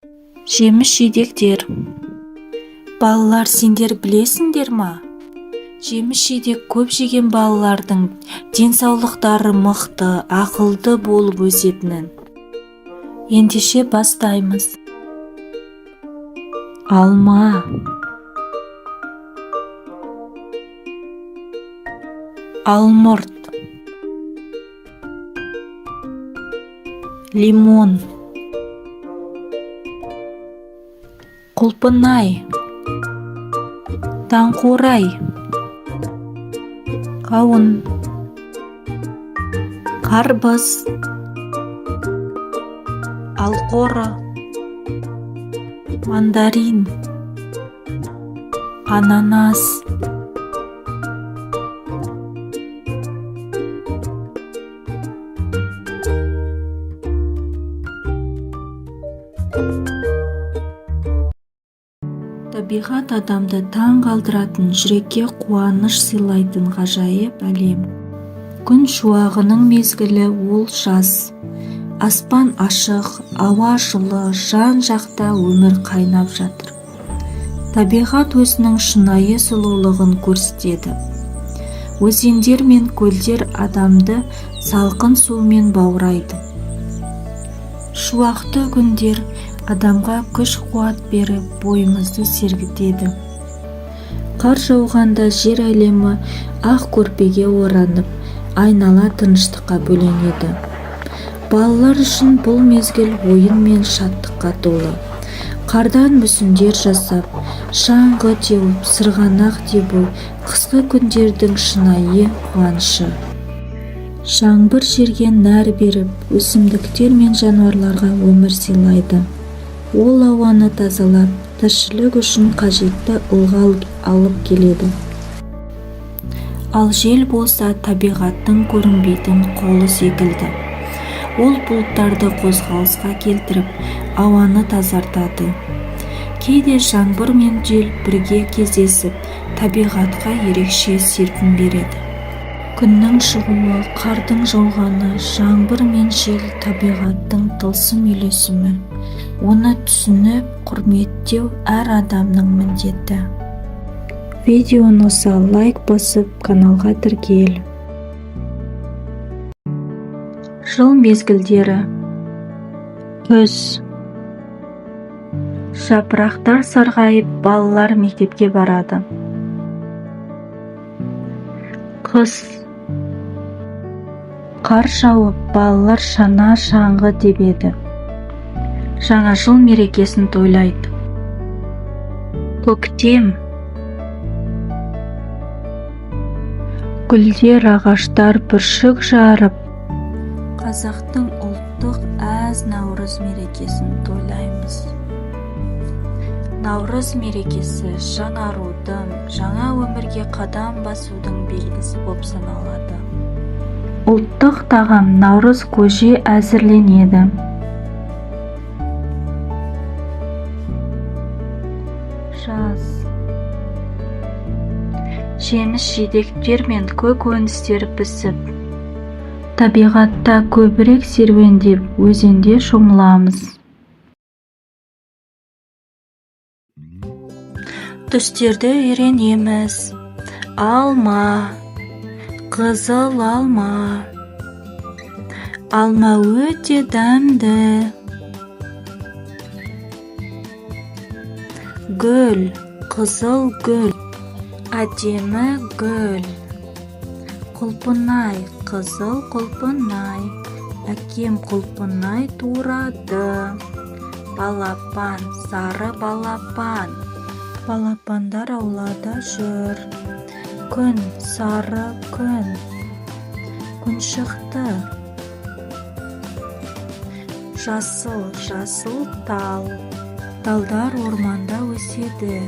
Жеміс-жидектер. Балалар, сендер білесіңдер ма? Жеміс-жидек көп жеген балалардың денсаулықтары мықты, ақылды болып өсетінін. Ендеше бастаймыз. Алма. Алмұрт. Лимон. Құлпынай. Таңқурай. Қауын. Қарбыз. Алқоры. Мандарин. Ананас. Табиғат адамды таң қалдыратын, жүрекке қуаныш сыйлайтын ғажайып әлем. Күн шуағының мезгілі ол жаз. Аспан ашық, ауа жылы, жан-жақта өмір қайнап жатыр. Табиғат өзінің шынайы сұлулығын көрсетеді. Өзендер мен көлдер адамды салқын сумен баурайды. Шуақты күндер адамға күш-қуат беріп, бойымызды сергітеді. Қар жауғанда жер әлемі ақ көрпеге оранып, айнала тыныштыққа бөленеді. Балалар үшін бұл мезгіл ойын мен шаттыққа толы. Қардан мүсіндер жасап, шаңғы теуіп, сырғанақ тебу қысқы күндердің шынайы қуанышы. Жаңбыр жерге нәр беріп, өсімдіктер мен жануарларға өмір сыйлайды. Ол ауаны тазалап, тіршілік үшін қажетті ылғал алып келеді. Ал жел болса табиғаттың көрінбейтін қолы секілді. Ол бұлттарды қозғалысқа келтіріп, ауаны тазартады. Кейде жаңбыр мен жел бірге кездесіп, табиғатқа ерекше серпін береді. Күннің шығуы, қардың жауғаны, жаңбыр мен жел табиғаттың тылсым үйлесімі. Оны түсініп, құрметтеу әр адамның міндеті. Видео ұнаса лайк басып, каналға тіркел. Жыл мезгілдері. Күз. Жапырақтар сарғайып, балалар мектепке барады. Қыс. Қар жауып, балалар шана шаңғы тебеді. Жаңа жыл мерекесін тойлайды. Көктем. Гүлдер, ағаштар бүршік жарып, қазақтың ұлттық әз Наурыз мерекесін тойлаймыз. Наурыз мерекесі жаңарудың, жаңа өмірге қадам басудың белгісі болып саналады. Ұлттық тағам наурыз көже әзірленеді. Жаз. Жеміс-жидектер мен көкөністер пісіп, табиғатта көбірек серуендеп, өзенде шомыламыз. Түстерді үйренеміз. Алма, қызыл алма. Алма өте дәмді. Гүл, қызыл гүл. Әдемі гүл. Құлпынай, қызыл құлпынай. Әкем құлпынай турады. Балапан, сары балапан. Балапандар аулада жүр. Күн, сары күн. Күн шықты. Жасыл, жасыл тал. Талдар орманда өседі.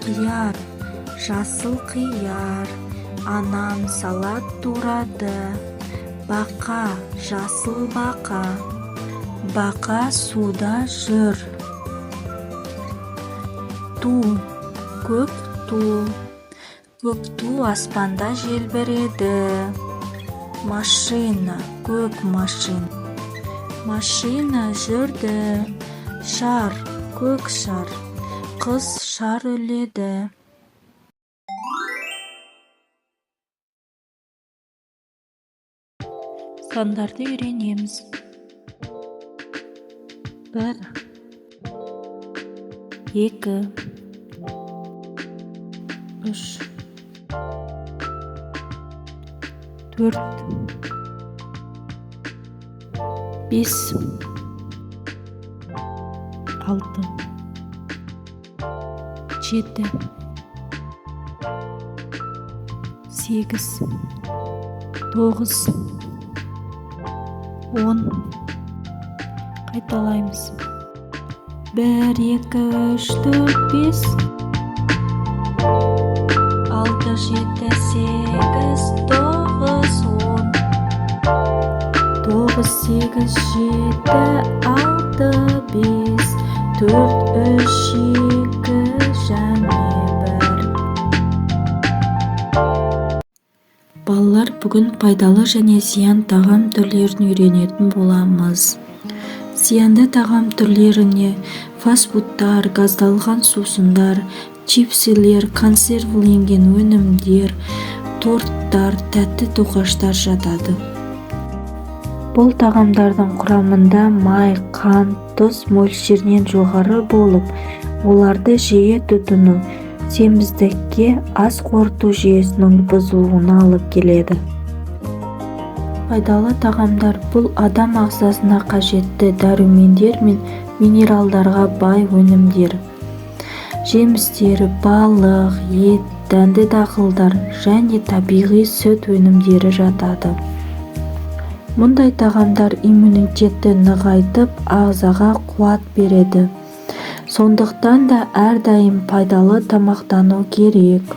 Қияр, жасыл қияр. Анам салат турады. Бақа, жасыл бақа. Бақа суда жүр. Ту, көк ту. Көк ту аспанда желбіреді. Машина, көк машина. Машина жүрді. Шар, көк шар. Қыз шар үрледі. Сандарды үйренеміз. 1, 2, 3, 4, 5, 6, 7, 8, 9, 10. Қайталаймыз. 1, 2, 3, 4, 5, 6, 7, 8, 9, 10. 9, 8, 7, 6, 5, 4, 3, 2 және 1. Балалар, бүгін пайдалы және зиян тағам түрлерін үйренетін боламыз. Зиянды тағам түрлеріне фастфудтар, газдалған сусындар, чипсилер, консервіленген өнімдер, торттар, тәтті тоқаштар жатады. Бұл тағамдардың құрамында май, қант, тұз мөлшерінен жоғары болып, оларды жиі тұтыну семіздікке, ас қорыту жүйесінің бұзылуына алып келеді. Пайдалы тағамдар бұл адам ағзасына қажетті дәрумендер мен минералдарға бай өнімдер. Жемістер, балық, ет, дәнді дақылдар және табиғи сүт өнімдері жатады. Мұндай тағамдар иммунитетті нығайтып, ағзаға қуат береді. Сондықтан да әрдайым пайдалы тамақтану керек.